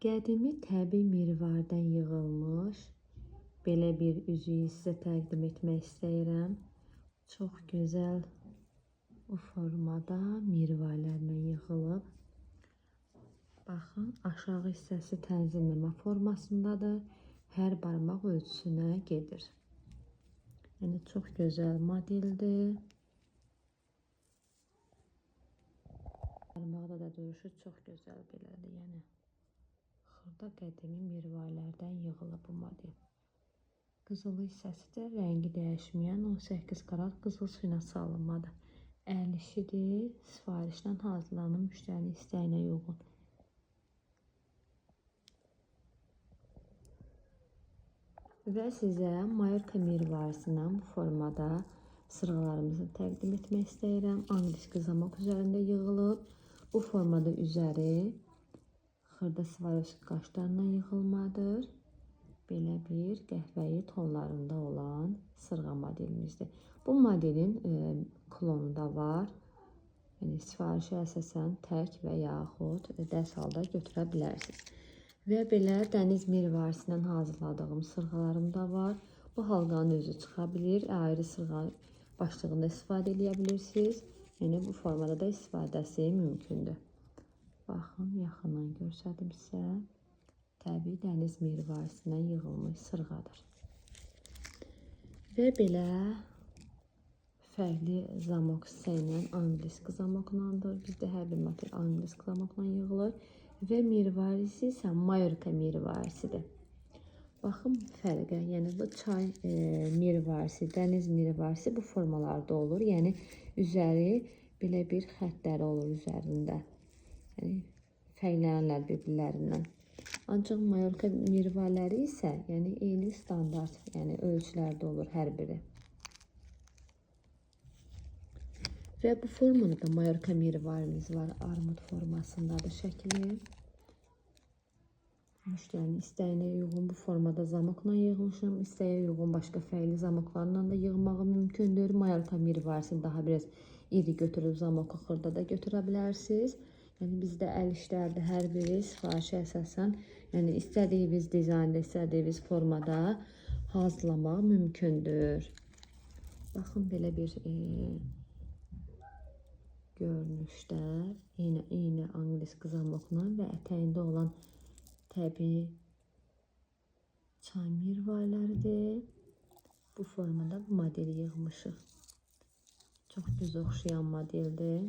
Qədimi təbii mirvardan yığılmış belə bir üzüyü sizə təqdim etmək istəyirəm. Çox gözəl bu formada mirvarlarla yığılıb. Baxın, aşağı hissəsi tənzimləmə formasındadır. Hər barmaq ölçüsünə gedir. Yəni çox gözəl modeldir. Barmaqda da duruşu çox gözəl belədir. Yəni xırda qədimi mirvarilərdən yığılıb bu model. Qızılı hissəsi də rəngi dəyişməyən 18 karat qızıl suyuna salınmadır. Əl işidir. Sifarişlə hazırlanıb müştərinin istəyinə uyğun. Və sizə Mayorka mirvarisindən bu formada sırğalarımızı təqdim etmək istəyirəm. Angliski zamok üzərində yığılıb. Bu formada üzəri xırda Swarovski qaşlarla yığılmadır. Belə bir qəhvəyi tonlarında olan sırğa modelimizdir. Bu modelin klonu da var. Yəni sifarişə əsasən tək və yaxud dəst halda götürə bilərsiniz. Və belə dəniz mirvarisindən hazırladığım sırğalarım da var. Bu halqanın özü çıxa bilir. Ayrı sırğa başlığında istifadə edə bilirsiniz. Yəni bu formada da istifadəsi mümkündür. Baxın, yaxından göstərdim sizə. Təbii dəniz mirvarisindən yığılmış sırğadır. Və belə fərqli zamok hissə ilə angliski zamoklandır. Bizdə hər bir model angliski zamokla yığılır. Və mirvarisi isə Mayorka mirvarisidir. Baxın fərqə, yəni bu çay mirvarisi, dəniz mirvarisi bu formalarda olur. Yəni üzəri belə bir xəttləri olur üzərində. Yəni fərqlənirlər bir-birlərindən. Ancaq Mayorka mirvariləri isə yəni eyni standart, yəni ölçülərdə olur hər biri. Və bu formada da Mayorka mirvarimiz var. Armud formasındadır şəkli. Müştərinin istəyinə uyğun bu formada zamokla yığmışam. İstəyə uyğun başqa fərqli zamoklarla da yığmağı mümkündür. Mayorka mirvarisini daha biraz iri götürüb zamoku xırda da götürə bilərsiniz. Yəni bizdə əl işlərdir hər biri sifarişə əsasən, yəni istədiyiniz dizaynda, istədiyiniz formada hazırlamaq mümkündür. Baxın belə bir görünüşdə eyni angliski zamokla və ətəyində olan təbii çay mirvariləridir. Bu formada bu modeli yığmışıq. Çox göz oxşayan modeldir.